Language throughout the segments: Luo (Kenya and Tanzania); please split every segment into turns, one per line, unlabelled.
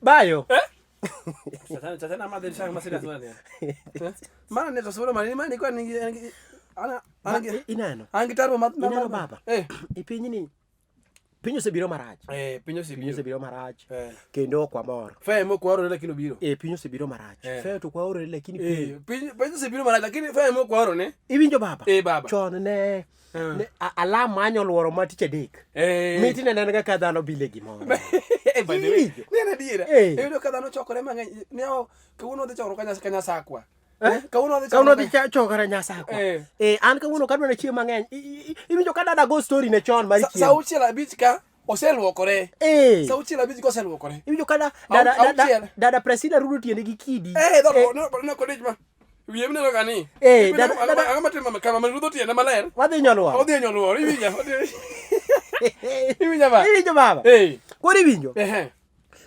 Bayo.
Eh? Sasa na madhe shanga masira sana ni. Mana ne tosoro mani mani kwa ni ana ana
ineno.
Angi taro ma
Ineno baba.
Eh.
E piny ni piny osebiro marach.
Eh, piny
Piny
osebiro.
osebiro marach.
Eh.
Kendo ok wamor.
Fe mo kwaro lakini obiro.
E piny osebiro marach.
Eh.
Fe to kwaore lakini piny.
Eh, piny osebiro marach lakini fe mo kwaro ne.
Iwinjo baba?
Eh, baba.
Chon ne
Eh.
ne alam manyo luoro ma tich adek.
Eh.
Miti ne en ga ka dhano bile gimoro.
Eh, by the way.
Iwinjo?
Ne en adiera.
Eh.
Iyudo ka dhano chokore mang'eny. Ne o kawuono wadhi chokruok kanyasakwa. Eh, kawuono wadhi
Kawuono
chokruok
dhi chokore nyasakwa.
Eh.
Eh, an kawuono kadwa ne chiemo mang'eny. Iwinjo ka dada go story ne chon mar
Sa
chiemo.
6:30 ka oseluokore.
Eh.
Sa 6:30 ka oseluokore.
Iwinjo ka dada
6.
dada Priscilla rudo tiende gi kidi.
Eh, dho no no kodich ma. Wiye mineno ga ni.
Eh,
Ipenjo ang'o matimo ma kama rudho tiende maler.
Wadhi nyoluoro.
Odhi e nyoluoro, iwinja. Iwinja ba.
Iwinjo baba.
Eh.
Koro iwinjo.
Ehe.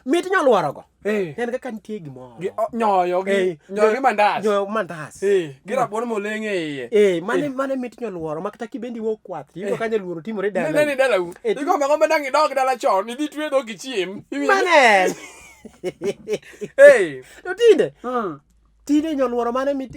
Mit nyoluoro
Eh.
En kaka nitie gimoro.
Gi nyoyo gi
Eh,
nyoyo gi mandas.
Nyoyo mandas.
Eh, gi rabuon moleng' e iye.
Eh, mane mit nyoluoro ma kata kibendi wuok kwath, iyudo ka nyaluoro timore
Ne
dala.
ne dalau.
Eh,
Igombo agomba dang' idog dala chon, idhi twe dhok ichiem. Iwinjo?
Mane.
Eh.
To tinde,
Mm.
tinde nyoluoro mane mit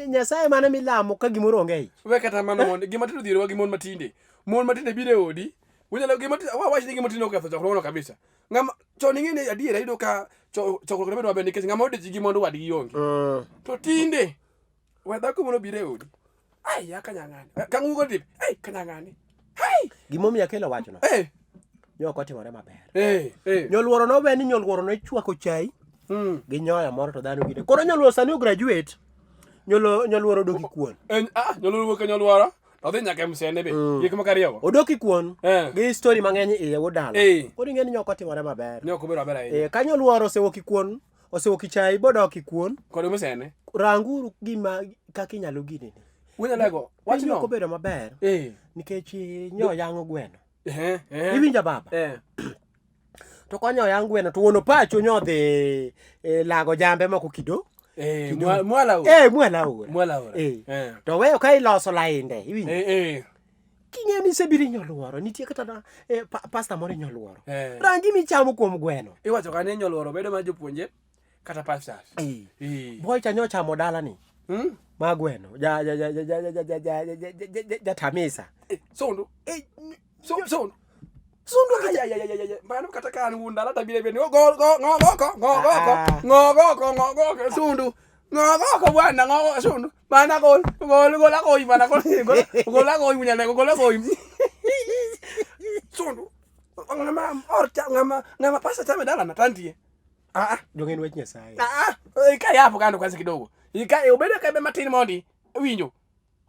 Nyasaye mane milamo ka gimoro onge e ich.
We kata mano mondo gima tindo dhierowa gi mon matinde. Mon matinde biro e odi. Unyalo gima tindo wawach ni gima tindo oketho chokruogno kabisa. Ng'ama chon ing'e ni adiera iyudo ka chokruok ne bedo maber nikech ng'ama odich gi mond wadgi onge. To tinde we dhako mondo obiro e odi. Ai ya kanyang'ani. Kang'ugo dip. Ai kanyang'ani. Ai.
Gimomiyo akelo wachno.
Eh.
Nyo ok otimore maber.
Eh. Eh.
Nyoluoro nowe ni nyoluoro ne chwako chai gi nyoyo moro to dhano gine. Koro nyoluoro sani o graduate. Nyoluoro odok e kuon.
En ah nyoluoro wuok e nyoluoro. Odhi nyaka e msene be. Gik moko ariyogo.
Odok e kuon
Eh.
gi story mang'eny iye wuod dala.
Eh.
Koro ing'e ni nyo ok otimore maber.
Ne ok obedo maber ahinya.
Eh, ka nyoluoro osewuok e kuon, osewuok e chai bodok e kuon,
Kod msene.
ranguru gima kaka inyalo ginene.
Unyalego.
Piny ok
Wachno.
obedo maber
Eh.
nikech nyo yang'o gweno.
Eh. Eh.
Iwinjo baba?
Eh.
To konyo oyang' gweno to wuon pacho nyo odhi lago jambe moko kido.
Eh, mwala ora.
Eh, mwala ora.
Mwala ora.
Eh.
Eh.
To weyo ka iloso lainde, iwinjo?
Eh, eh.
King'eyo ni isebiro inyoluoro, nitie kata na pasta moro inyoluoro.
Eh.
Rangi michamo kuom gweno.
Iwacho ka ni nyoluoro bedo mar jopuonje kata pastors.
Eh.
Eh.
Boy cha nyochamo dalani. Ma gweno. Ja ja ja ja ja ja ja ja ja ja ja ja ja tamisa.
Eh, sondu.
Eh,
So sondu.
Sondu
Ay, ay, ay, ay, ay, ay. Mano kata ka an wuon dala to abiro bedo ni, "Oh, go go ngo go ko ngo go ko
Ah.
ngo go ko ngo go ko sundu ngo go ko bwana ngo go sundu bana gol gol gol agoyi bana gol gol gol agoyi munyane gol agoyi sundu ng'ama or cha ng'ama ng'ama pasa chame dala na tantie ah ah
Donge en wach Nyasaye.
ah ah ikae hapo kando kwanza kidogo ikae obedo kabe matin mondi winjo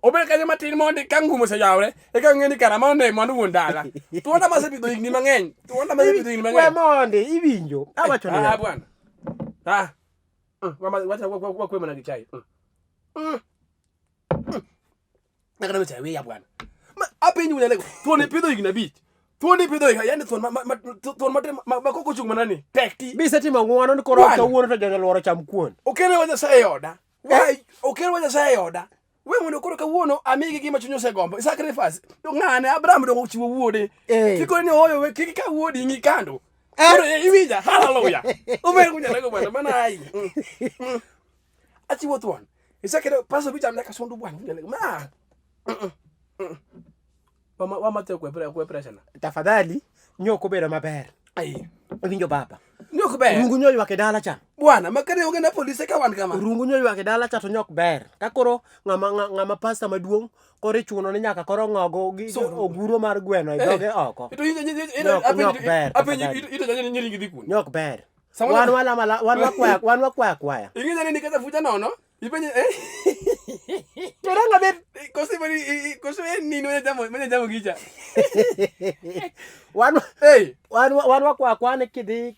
Obed kanyo matin mondi ka ngumo oseyawre eka ng'e ni kara mano ne mano wuon dala. Thuonda masepidho higni mang'eny. Thuonda masepidho higni
We
mang'eny.
mondi iwinjo. Awacho
Ah,
niya.
bwana. Ah. Wacha wakwe mana gi chai. Nyaka ne chai wiya bwana. Ma apenjo wuon alego. Thuon ipidho higni 5. Thuon ipidho higni yani thuon ma thuon matin ma koko ochung' mana ni. Tek ti.
Bisetimo ng'wono ni koro
Bwana.
kawuono to jonyoluoro cham kuon.
Okelwa wa Nyasaye e oda. Why? Okelwa Nyasaye e oda. We mondo koro kawuono amigi gima chuny osegombo. Sacrifice. To ng'ane Abraham dongo ochiwo wuode.
Eh.
Kikore ni oyo we kik ikaw wuodi ing'i kando. Koro iwinja. Hallelujah. Omer kunyalego bwana mana ai. Achiwo thuon. Isakelo paso bicha mleka sondu bwana kunyalego. Ma. Wama wama te kwe kwe pressure na.
Tafadhali nyok obedo maber.
Ai.
Iwinjo baba.
Nyok ber.
Rungu nyoywak e dala cha.
Bwana makare onge na polise ka wan kama.
Rungu nyoywak e dala cha to nyok ber. Ka koro ng'ama ng'ama pasta maduong' koro ichuno ni nyaka koro ng'ogo gi oguro mar gweno e dhoge oko.
To
Nyok ber.
Apenji ito janyo nyiri gi dhi kuno.
Nyok ber. Wan walama wan wakwaya wan wakwaya kwaya.
Ing'e ni nikech afuja nono. Ipenje eh.
To ranga ber
koso ibani koso en nini manya jamo manya jamo gicha.
Wan
hey
wan wan wakwaya kwaya ni kidhi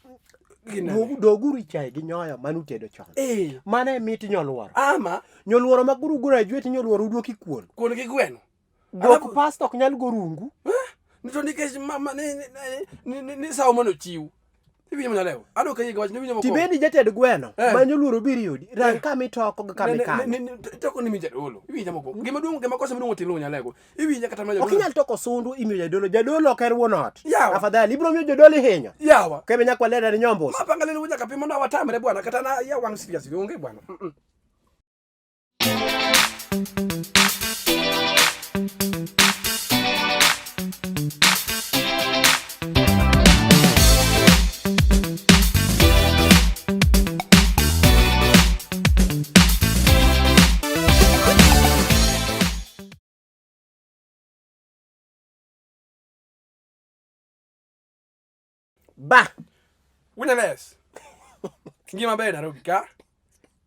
Gine.
Doguru chae gi nyoyo manutedo chon.
Eh.
Mano e mit nyoluoro.
Ama
Nyoluoro ma guru graduate nyoluoro uduoki kuon.
kuon gi gweno.
Gok
Alafu-
pasta ok nyal go rungu.
Ni to nikech ma, ma, ni, ni, ni, ni sawo mane ochiw. Iwinjo mana lewo. Ado ka yiga wach ni iwinjo mokwongo.
Tibedi jated gweno
Eh.
ma nyoluoro biro yudi. Rang kama itoko gi kama
Ne- ne-
ikano.
ne- ne- Toko ni mijadolo. Iwinja mokwongo. Gima duong' gima kosa maduong' otim nyalego. Iwinja kata mana
Ok
jadolo.
inyal toko sundu imiyo jadolo. Jadolo ok en wuon ot.
Yawa.
Afadhali ibiro miyo jodolo ihinyo.
Yawa.
Kebe nyaka walera ni nyombo.
Ma panga lelo nyaka pim mondo watamre bwana kata na ya wang' serious onge bwana. Mm-mm.
Ba.
Winales. Ngima ber Nairobi ka.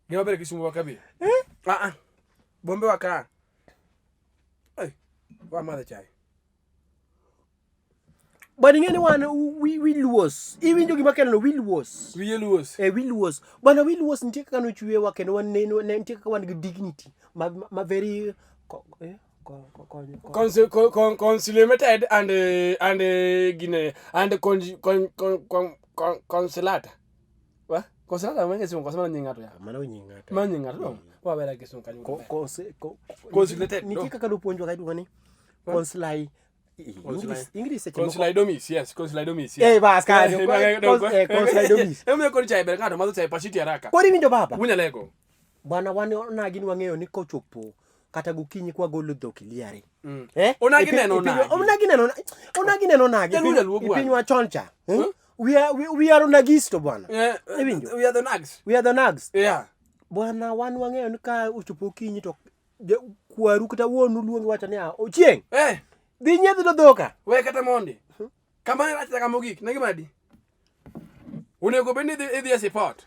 Ngima ber Kisumu wa kabi. Eh? Ah ah. Bombe wa ka. Eh. Wa madho chai.
Bwana ing'e ni wan wi luos. Iwinjo gima kelo no wi luos.
Wiye luos.
Eh, wi luos. Bwana wi luos nitie kaka nochwewa kendo wan ne nitie kaka wan gi dignity ma, ma very ko, eh, ko, ko, ko, ko.
Conciliated and and gine and con con con con con consolata. Wa? Consolata ma kisungu kwa nying ng'ato ya.
Mano nying ng'ato.
Ma nying ng'ato dong. Wa bera kisungu kanyo.
Ko, ko, se- ko,
Consolidated,
nitie
no.
kaka nopuonjwa ka iluongo ni consulai English English seche moko
Consolidomis, yes, consolidomis.
Eh, bas kanyo. Consolidomis.
Emomiyo koro chai ber ng'ato madho chai pachiti haraka.
Koro iwinjo baba?
Wunyalego.
Bwana wan onagi ni wang'eyo ni kochopo kata gokinyi kwagolo dhok iliare.
Mm.
Eh?
Onagi
E piny-
neno
e piny-
onagi.
Onagi neno onagi neno onagi.
Jaluo jaluo
E
bwana.
pinywa chon cha. Eh? We are onagisto bwana.
Eh,
Iwinjo?
We are the nags.
We are the nags.
Yeah.
Bwana wan wang'eyo ni ka ochopo okinyi to kwaru kata wuonu luongi wacho niya ochieng'
Eh,
dhi nyiedh no dhoka.
we kata mondi. Kama ne rach kama mogik, ne gima adi. Onego bed ni idhi idhi e sipot.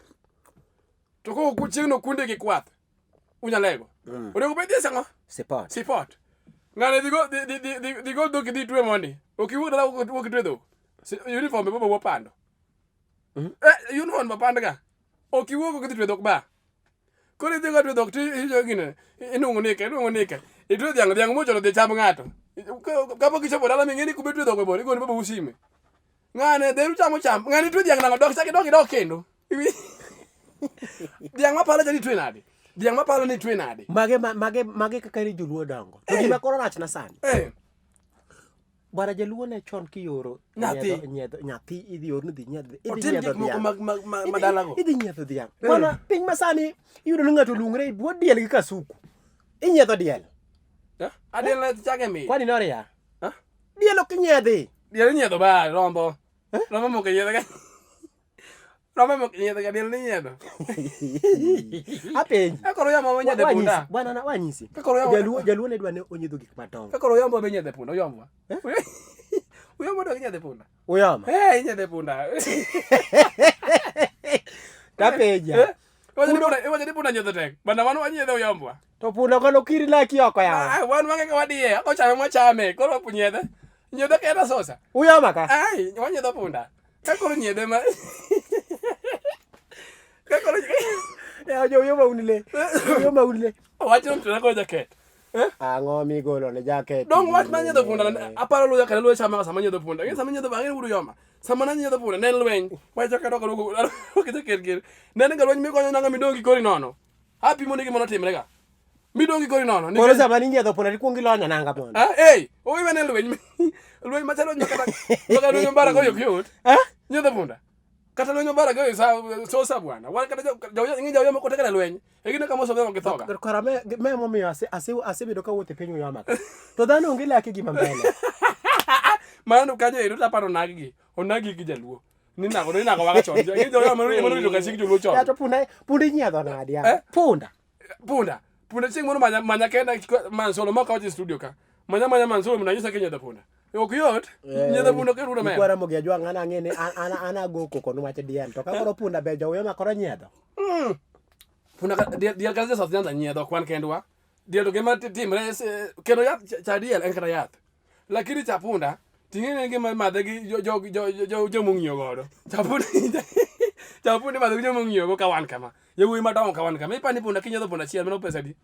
To koko ku chieng'no kunde gi kwath. Unyalego. Onego bed idhi e sang'o?
Sipot.
Sipot. Ng'ane dhi go dhi dhi dhi dhi dhi go dhok idhi twe mondi. Ok iwuog dala ok ok itwe dhok. Uniform be baba wapando. Eh, uniform ba ga. Ok iwuog ok idhi twe dhok ba. Koro idhi go twe dhok to ijo gine. Inuang'o nike, inuang'o nike. Itwe dhiang' dhiang' mochono dhi cham ng'ato. Kapok ichopo dala ming'e ni kuma itwe dhok bor, igone baba usime. Ng'ane dheru chamo cham. Ng'ane itwe dhiang' nang'o dok chak idok idok kendo. Dhiang' mapalo cha ni itwe nade? Dhiang' mapalo ni itwe nade?
Mage mage mage kaka ni joluo dongo. To gima koro rach na sani.
Eh,
Bwana jaluo ne chon kiyoro
Nyathi.
nyiedho nyathi idhi or ni dhi nyiedh idhi
otim
nyiedho
gik moko
dhiang'.
mag mag mag madalago.
Idhi nyiedho dhiang'. Bwana piny masani iyudo ni ng'ato oluongre e bwo diel gi kasuku. Inyiedho diel.
Eh? Adiel ne chake mi.
Kwani noria?
Eh?
Diel ok nyiedhi.
Diel inyiedho ba rombo. Rombo mok inyiedho ga. Rombo mok inyiedho ga diel ni inyiedho.
Apenji.
Ka koro yamo inyiedho
Wanyisi,
punda.
bwana na wanyisi.
Ka koro yamo
Jaluo jaluo ne dwa ne onyiedho gik madongo.
Ka koro yombo be inyiedho punda oyombo. Uyombo dok inyiedho punda.
Uyoma.
Eh inyiedho punda.
Tapenja.
Eh? Iwacho ni punda iwacho ni punda nyiedho tek. Bana wan wanyiedho uyombwa.
To punda kono kiri laki oko yawa.
Ah, wan wang'e ka wadiye. Ako chame mwachame. Koro nyiedhe. Nyiedho kenda sosa.
Uyoma ka.
Ai, wanyiedho punda. Ka koro nyiedhe ma Ka koro
Ya jo uyoma unile. Uyoma unile.
Wachno mtuna ko jaket. Eh?
Ang'o migolo ne jaket?
Dong wach ma nyiedho punda aparo luya kata luya chama sama nyiedho punda. Ng'e sama nyiedho ang'e wudu yoma. Sama na nyiedho punda ne en lweny. Wach jaket ok ruko ok jaket gir. Ne en ga lweny mikonyo nanga midongi kori nono. Apimo ni gima notimre ga. Midongi kori nono.
Koro sama ninyiedho punda tikuongo ilonyo nanga mondo.
Ah, eh, owi ne lweny. Lweny machalo kata kata lweny mbara ko yok yot.
Eh?
Nyiedho punda. Kata lweny mbara go sa sosa bwana. Wan kata jo jo ng'i jo moko tekana lweny. E gine kama sobe gi thoga.
Kara me me momiyo ase ase asebedo kawuotho e piny uyoma ka. To dhano onge lake gima mbele.
Mano kanyo ero taparo onagi. Onagi gi jaluo. Ni nago ni nago waga chon. Gi jo mano mano rito kasik joluo chon.
Ya to punda punda inyiedho nadi ya?
Eh?
Punda.
Punda. Punda chieng' moro manya manya kenda Mansolo mok awacho e studio ka. Manya manya Mansolo mondo anyisa kinyiedho punda. Ok yot. Nyiedho punda ok yot mera.
Ikwara mogi ajwang' an ang'e ni an an an ago koko niwach diel. To ka koro punda be jo uyoma koro nyiedho.
Punda ka diel diel kata South Nyanza nyiedho ok wan kendwa. Diel to gima timre kendo yath cha diel en kata yath. Lakini cha punda ting'e ni en gima imadhe gi jo jo jo jo jo jomong'iyo godo. Cha punda Chak punda imadho gi joma ong'iyogo ka wan kama. Yawuoyi madongo ka wan kama. Ipa ni punda kinyiedho punda achiel mano pesa adi?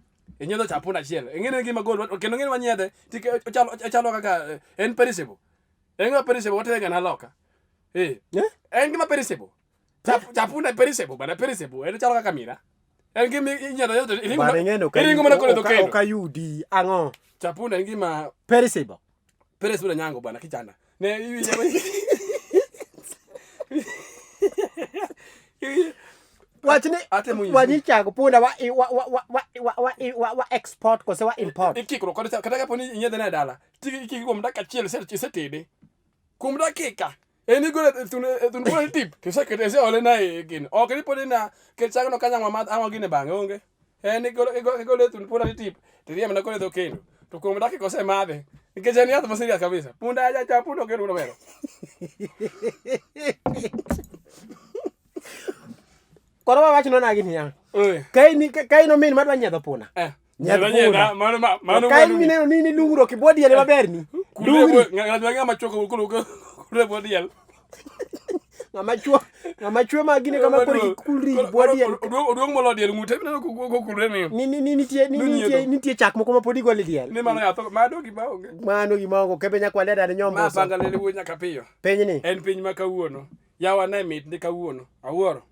Inyiedho chak punda achiel. Ing'e ni gima gol kendo ing'e ni wanyiedhe tike ochalo ochalo kaka en perishable. En gima perishable watere ga na loka. Eh.
Eh?
En gima perishable. Chap punda perishable bana perishable. En chalo kaka mira. En gima inyiedho nyiedho to iringo
Bana ing'e ni ok
iringo mana kode to
ok-
kendo.
ok ayudi ang'o
Chak punda en gima
perishable
perishable nyango bana kichana. Ne iwinjo
wachni
Atemo nyisi.
wani chak punda wa wa wa wa wa wa wa wa wa export kose wa import
Ikikruok kode kata kapo ni inyiedhe ne e dala tiki ikiki kuom dakika achiel isetede kuom dakika en igole e thund e thund punda tip to isekete iseole na e gino ok ni podi na ket chagno kanyo ang' wamadh ang' wagine bang'e onge en igolo igole e thund punda tip tiriembe na kode e dho kendo to kuom dakika osemadhe nikech en yath ma serious kabisa punda aja cha punda okelo wuon omero
Koro wawachno nagi niya.
Eh.
Ka in ka in omin madwa nyiedho punda.
Eh.
Nyiedh
Nyiedha, nyiedha,
punda.
mano ma- mano
Ka in
mano-
mineno ni nilung'ruok ibwo diel maber ni.
Kule
Lung'ri.
bwo- ng'at ng'ama chwo kulu kule bwo diel.
Ng'ama chwo ng'ama chwe ma gine kama koro ikulri ibwo diel.
Oduong' molo diel ng'ute mineno kokulre ni.
Ni ni ni nitie ni
Nonyiedho.
nitie nitie chak moko ma pod igolo e diel.
Ni mano yath mano gima onge.
Mano gima onge kebe nyakwale dani
Ma
nyomboso.
panga lele wuo nyaka piyo.
Pinyni.
En piny ma kawuono. Yawa ne mit ndi kawuono. Awuoro.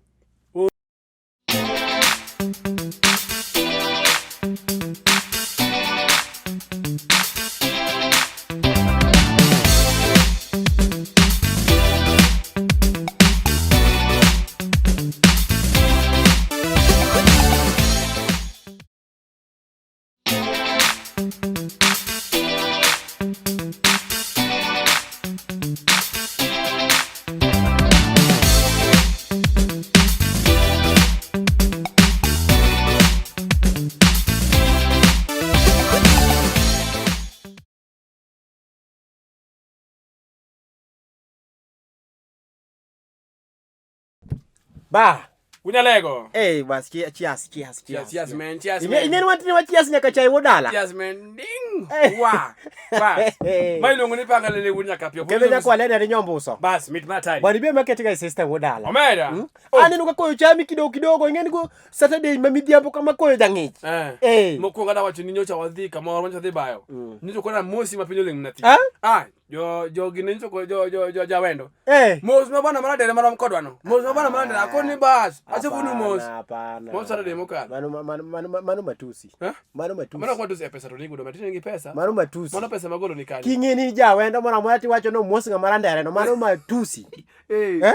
Ba.
Unyalego.
Eh, bas cheers cheers cheers.
Cheers, cheers, man. Cheers,
Ine
man.
ine wantine wa cheers nyaka chai wodala.
Cheers, man. Ding.
Eh.
Wa. Bas. Ma iluongo ni panga lele wuo nyaka piyo.
Kebe nyakwale dani nyombuso.
Bas, mit matari.
Bwana ibe makete ga system wodala.
Omera. Oh.
Aneno ka koyo chami kidogo kidogo ing'eni go Saturday ma midhiambo kama koyo jang'ich.
Eh.
Eh.
Mokwongo adawacho ni nyocha wadhi kamoro nyocha wadhi bayo. Nyocha kora mosi ma piny oling' na thi.
Ah?
Ah, jo jo gine nyocha ko jo jo jo jawendo.
Eh.
Mos ma bwana maradere marom kodwa no. Mos ma bwana maradere akoni bas. Achopo nu mos.
Hapana, hapana.
Mos Saturday mokalo.
Mano mano mano mano matusi.
Eh?
Mano matusi.
Mano kwa tusi e pesa to nigudo matine gi pesa.
Mano matusi.
Mano pesa magolo ni kanyo.
King'e ni jawendo moro amora tiwacho ni omos ng'ama randere no mano matusi.
Eh.
Eh?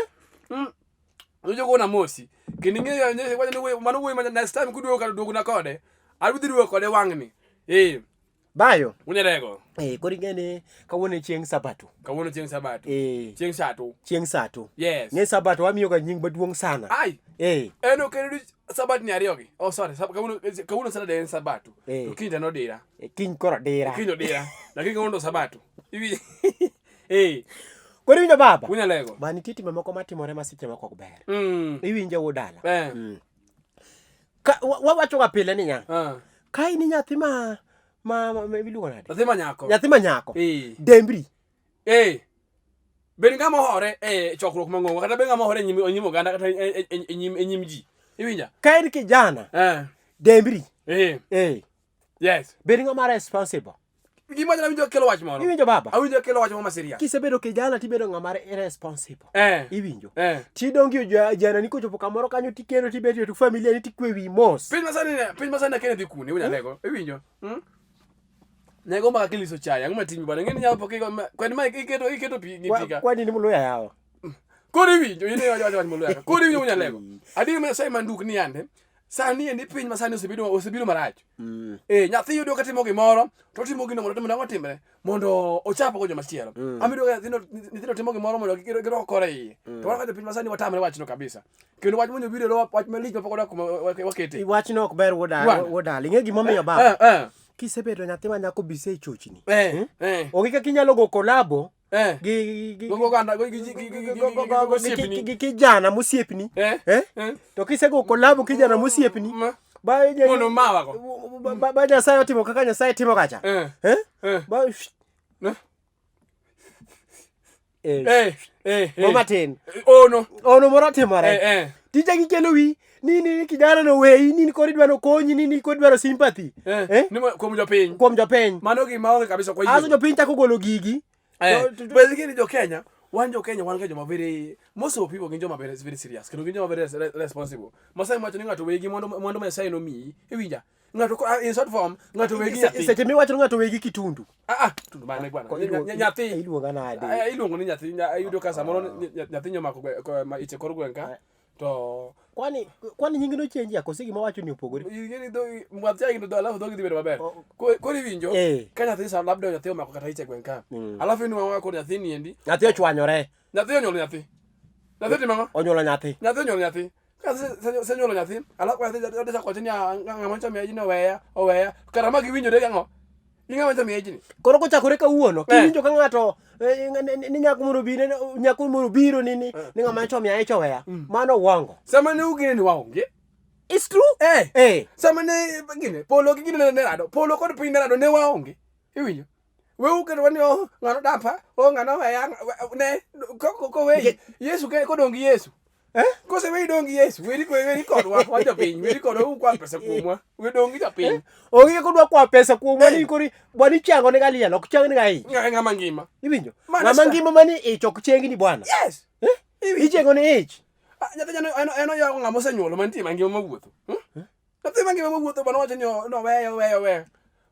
Nyocha kona mosi. Kendo ing'eyo nyocha wacho ni wuoyi mano wuoyi ma next time kuduogo kata duogna kode. Adhi duogo kode wang'ni. Eh.
Bayo.
Unyalego.
Eh, koro ing'e ni kawuono e chieng' Sabato.
Kawuono chieng' Sabato.
Eh.
Chieng' Sato.
Chieng' Sato.
Yes.
Ng'e Sabato wamiyoga nying maduong' sana.
Ai.
Eh.
En ok en Sabat ni ariyo gi. Oh sorry, kawuono kawuono Saturday en Sabato.
Eh.
To kiny to en odira.
Eh, Kiny koro dira.
Kiny odira. Lakini kawuono to Sabato. Iwinjo? Eh.
Koro iwinjo baba?
Unyalego.
Ba nitie timbe moko matimore ma seche moko ok ber. Iwinjo wuod dala.
Eh.
Ka wawacho ga pile niya.
Ah.
Ka in nyathi ma ma ma iluongo nade?
Nyathi ma nyako.
Nyathi ma nyako.
Eh.
Dembri.
Eh. Bed ng'ama ohore e chokruok mang'ongo kata bed ng'ama ohore e nyim e nyim oganda kata e, e, e, nyim e nyim ji. Iwinja?
Ka in kijana,
Eh.
dembri.
Eh.
Eh.
Yes.
Bed ng'ama responsible.
Gima jana winjo kelo wach moro.
Iwinjo baba?
Awinjo kelo wach moro ma serious.
Kisebedo kijana tibedo ng'ama responsible.
Eh.
Iwinjo?
Eh.
Tidongo e janani kochopo kamoro kanyo tikendo tibet e familia ni tikwe wi mos.
Piny masani ne, piny masani kene dhi kune, iwinjo lego. Iwinjo? Ne gomba kaka iliso chai, ang'o matimi bwana? Ing'e ni nyalo pok kwani ma iketo iketo pi gi tika.
Kwani ni muluya yawa.
Koro iwinjo, in iwacho wacho wach muluya. Koro iwinjo wunya lego. Adier ma Nyasaye manduk ni yande. Sani endi piny ma sani osebedo osebiro marach. Eh, nyathi yudo ka timo gimoro, to otimo gino mondo mondo ang'o timre? Mondo ochap go joma chielo. Ama iyudo ka nyithindo nyithindo timo gimoro mondo girwak kore iye. To wan kaka jopiny ma sani watamre wachno kabisa. Kendo wach monjo biro e wach malich ma pok wadak kuma wakete.
Wachno ok ber wuoda
Bwana.
wuodala. Ing'e gimomiyo baba?
Eh, eh.
Kisebedo nyathi ma nyako bise e chochni.
Eh, eh.
Onge kaka inyalo go kolabo
Eh.
gi gi
Go oganda go gi gi gi gi gi gi osiepni.
gi kijana mosiepni.
Eh.
Eh?
Eh.
To kisego kolabo kijana mosiepni.
Ma.
Ba
Mondo mawago.
ba, ba Nyasaye otimo kaka Nyasaye timo kacha.
Eh.
Eh?
Eh.
Ba
Ne?
Eh.
Eh, eh,
Mo
eh.
matin.
Ono.
Ono moro timore.
Eh, eh.
Tija gikelo wi ni ni ni kijana no weyi ni ni koro idwaro konyi ni ni koro idwaro sympathy.
Eh.
Eh?
Ni mo- kuom jopiny.
Kuom jopiny.
Mano gima onge kabisa kwa
Aso jopiny chako golo gigi.
Eh,
To-
basically jo Kenya, wan jo Kenya wan ga joma very most of people gin joma very, very serious kendo gin joma very responsible. Masai wacho ni ng'ato wegi mwandu mwandu ma Nyasaye nomiyi, iwinja? Ng'ato in short form, ng'ato wegi nyathi.
Seche miwacho ni ng'ato wegi kitundu.
Ah ah, tundu mane bwana. Nyathi.
Iluonga nade?
Eh, iluongo ni nyathi, iyudo ka samoro nyathi nyomako iche kor gweng' ka to
Kwani kwani nying no change ya kose gima wacho ni opogore?
ing'e ni dho mwadh chai kendo alafu dhogi dhi bedo maber. Koro iwinjo
Eh.
ka nyathi sa labda nyathi omako kata ich e gweng' ka. Alafu inwang'o ka koro nyathi niendi
Nyathi ochwanyore,
nyathi onyuolo nyathi. Nyathi otimo ang'o?
onyuolo nyathi.
Nyathi onyuolo nyathi. Ka senyuolo nyathi, alafu nyathi odhi chako wacho ni "Ah, ng'ama nyocha miya ijni oweya, oweya. Kara ma giwinjore gang'o? Gi ng'ama nyocha miya ijni.
Koro kochakore kawuono,
Eh.
kiwinjo ka ng'ato ni nyako moro biro, nyako moro biro ni ni ni ng'ama nyocha omiya ich oweya. Mano uongo.
Sama ne ugine ni waonge.
It's true.
Eh.
Eh.
Sama ne gine polo gi gine ne rado, polo kod piny ne rado ne waonge. Iwinjo? We uketo ni oh ng'ano dampa, oh ng'ano weya, ne ko weyi. Yesu ke kodong gi Yesu.
Eh?
Kose weyi dong gi Yesu, weri weri kodwa, wan jopiny, weri kodwa ukwa pesa kuomwa. We dong gi jopiny.
Onge kaka odwa kwayo pesa kuomwa ni koro bwana ichango ne ga liel, ok chang ne ga ich.
Ng'ama ngima.
Iwinjo?
Mano
Ng'ama
sa-
ngima mani ich ok chengni bwana.
Yes. Iwinjo?
Ichengo ne ich.
Ah, nyathi en en oyawo ng'ama osenyuolo mantie mangima mawuotho. Hmm? Nyathi mangima mawuotho bwana wacho ni noweyo weyo weyo.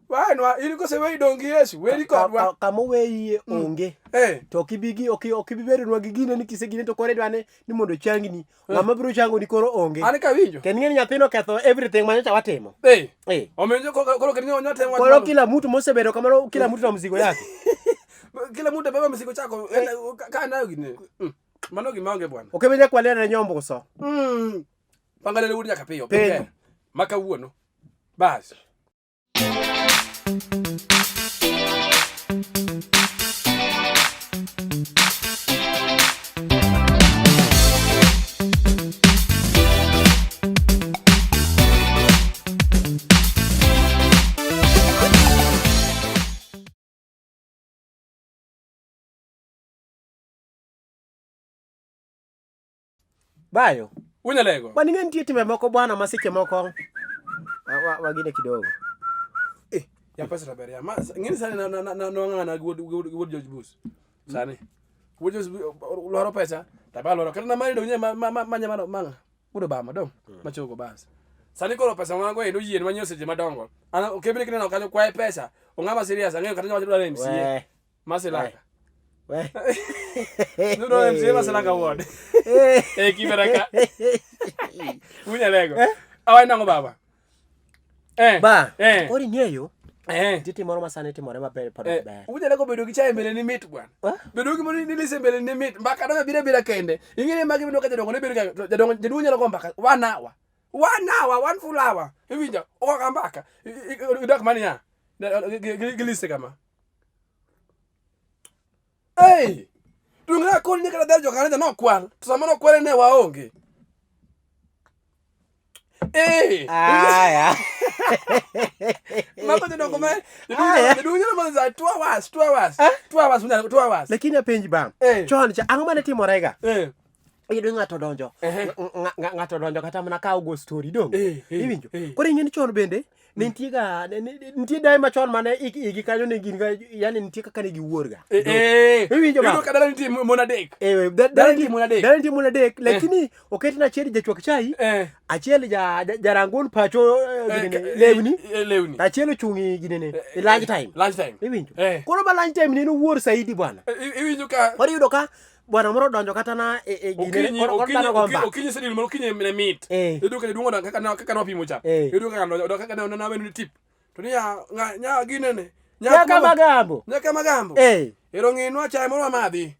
Wanwa in koseweyi dong' gi Yesu, weri kodwa.
Kama oweyie onge.
Eh.
To ok ibi gi ok ok ibi bedonwa gi gine ni kisegine to koro idwa ni ni mondo ochangni. Ng'ama biro changoni koro onge.
An kawinjo.
Kendo ing'e ni nyathino oketho everything ma nyocha watimo.
Eh.
Eh.
Omiyo koro kendo nyo temo
Koro kila mtu mosebedo kamano kila mtu na mzigo yake.
kila mtu beba mzigo chako ka nayo gine. Mano gima onge bwana.
Ok ibi nyaka walere nyombuso.
Pangalele wuod nyaka piyo.
Penjo.
Ma kawuono. Bas.
Bayo.
Unyalego.
Kwani ng'e nitie timbe moko bwana ma seche moko wagine kidogo.
Eh, ya pesa to ber ya. Ma ng'eni sani na na na nwang'ana gi wuod George Bush. Sani. Wuod George Bush lwaro pesa, to ba lwaro. Kata na mari dong nye ma ma ma ma ma wuod Obama dong. Machogo bas. Sani koro pesa mwango endo yien manyiewo seche madongo. An okebri kineno kanyo kwaye pesa. Ong'ama serious ang'eyo kata nyawacho dwaro MCA.
We.
Masilaka.
We.
Nudwaro MCA Masilaka ward. Eh, Kibera ka. Unyalego. Awayi nang'o baba? Eh.
Ba.
Eh.
Koro ing'eyo
Eh.
nitie tim moro ma sani timore maber pod
Eh,
ok ber.
unyalo bedo gi chai mbele ni mit bwana.
Eh?
Bedo gi moro ni lise mbele ni mit. Mbaka dongo biro bira kende. Ing'e ni magi bedo ka jadongo ne bedo ka jadongo jaduong' nyalo go mbaka one hour. One hour, one full hour. Iwinjo? Ogo ka mbaka. Idak mani ya. Gi lise kama. Hey! Dunga koni ni kata dhar jokanyo nokwal. To sama nokwale ne waonge. Eh!
Aya.
Mago jodongo ma
Aya.
jaduong' nyalo madho za 2 hours, 2 hours. 2 hours, unyalo 2 hours.
Lakini apenji bang.
Eh.
Chon cha ang'o mane timorega?
Eh.
Iyudo ni ng'ato odonjo.
Ehe.
Ng'ato odonjo kata mana ka ogo story dong.
Eh, eh,
Iwinjo.
eh.
Koro ing'e ni chon bende ne nitie ga nitie daye machon mane igi kanyo ne gin ga yani nitie kaka ne giwuor ga.
Eh, eh.
Iwinjo ba?
Iyudo ka dala nitie mon adek.
Eh,
Dala nitie mon adek.
Dala nitie mon adek, lakini oketna achiel jachwak chai,
Eh.
achiel ja jarangon pacho
Eh,
ginene,
lewni.
lewni,
Lewni.
achiel ochung' i ginene, i lunch time.
Lunch time.
Iwinjo?
Eh.
Koro ma lunch time ne en owuor saidi bwana.
Iwinjo ka
Koro iyudo ka bwana moro odonjo kata na e e ginene,
okinyi
koro koro
okinyi
dhano go
okinyi
mbaka.
okinyi sedil mar okinyi ne mit.
Eh.
Iyudo ka jaduong' odonjo kaka kaka nwapimo cha.
Eh.
Iyudo ka odonjo kaka ne nawenu ni tip. To ni ya nga nya ginene.
Nyaka magambo.
Nyaka magambo.
Eh.
Ero ng'inwa chai moro wamadhi.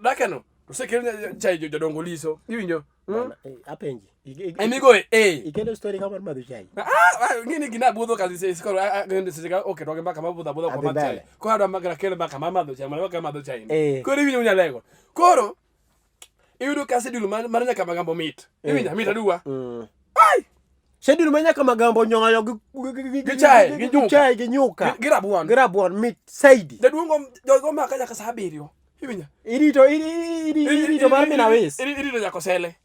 Dakeno. Osekel chai jodongo liso. Iwinjo?
Bwana, apenji.
Emigo e.
Ikelo story kama mar madho chai.
Ah, ah, ng'ini gina budho kazi se koro seche ka oketo gi mbaka ma budho abudha
Adhi
kwa madho chai.
mbele.
Koro adwa magara kelo mbaka ma madho chai, mana madho chai.
Eh.
Koro iwinjo unyalego. Koro iyudo ka schedule mar nyaka magambo mit. Iwinjo mit aduwa. Ai!
Schedule ma nyaka magambo nyoyo
gi chai, gi nyuka.
chai gi nyuka.
Gi rabuon.
Gi rabuon mit saidi.
Jaduong' jogo maka nyaka saa abiriyo. Iwinjo?
Irito irito mar minawis.
Irito nyakosele.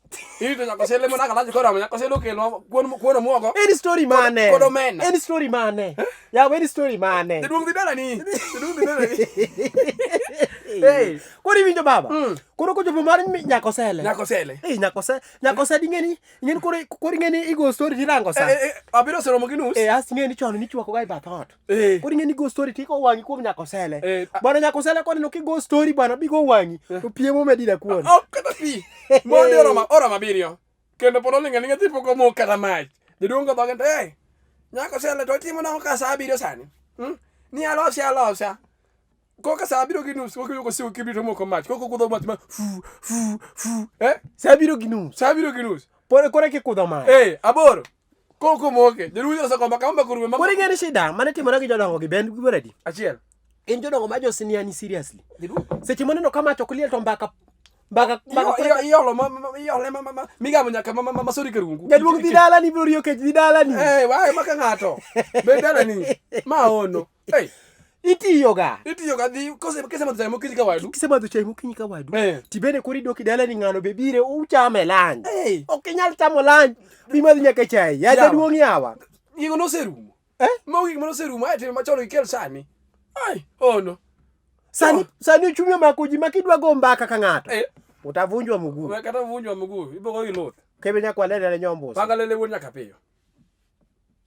Irito nyakosele mana kalach koromo nyakosele okelnwa kuon kuon omuogo.
En story mane?
Kod omena.
En story mane? Yawa en story mane?
Jaduong' dhi dalani. Jaduong' dhi dalani. Hey.
Koro iwinjo baba? Koro kochopo mar nyakosele.
Nyakosele.
Eh, nyakosele, nyakosele ing'eni, ing'eni koro koro ing'eni igo story tirango sa.
Eh, eh, abiro oseromo gi nus.
Eh, as ing'eni chon nichwako ga e bath ot.
Eh.
Koro ing'eni go story tiko wang'i kuom nyakosele.
Eh,
Bwana nyakosele koneno kigo story bwana bigo wang'i to piemo medi dakuon.
Ok kata pi. Mondi oromo oromo abiriyo. Kendo pod oling' aling'a thi pok omok kata mach. Jaduong' go dhoge to hey, nyako sele to itimo nang'o ka sa abiriyo sani? Hmm? Ni alosi alosa. Koka sa abiriyo gi nus koka yuko siwo kibrit omoko mach. Koka okudho mach ma fu fu fu. Eh?
Sa abiriyo gi nus.
Sa abiriyo gi nus.
Pore kore kikudho mach.
Eh, aboro. Koko omoke. Jaduong' osegomba kama mbaka orume ma
Koro ing'eni shida mane timore gi jodongo gi ben gi
achiel.
Gin jodongo ma josiniani seriously.
Jaduong'.
Seche moneno ka mach ok liel to mbaka mbaka mbaka
Iolo ma ma- iole ma ma ma migamo nyaka ma ma ma masori karungu.
Jaduong' dhi dalani biro riyo kech dhi dalani.
Eh, wae maka ng'ato. Be dalani. Ma ono. Hey,
Itiyo ga.
itiyo ga dhi kose kese madho chai mokinyi ka wadu.
Kisemadho chai mokinyi ka wadu.
Eh.
Tibende koro idok e dalani ng'ano be bire uchame lunch.
Hey.
Ok inyal chamo lunch bimadh nyaka chai. Ya
Yawa.
jaduong' yawa.
Gigo noserumo.
Eh?
Mago gik manoserumo ae timo machon ikel sani. Ai, ono.
Sani sani uchumi omako ji ma kidwa go mbaka ka ng'ato.
Eh,
Utavunjwa mguu.
we kata vunjwa mguu, ibo go gi luth.
Kebe nyaka walere ne nyombo.
Panga lele wuod nyaka piyo.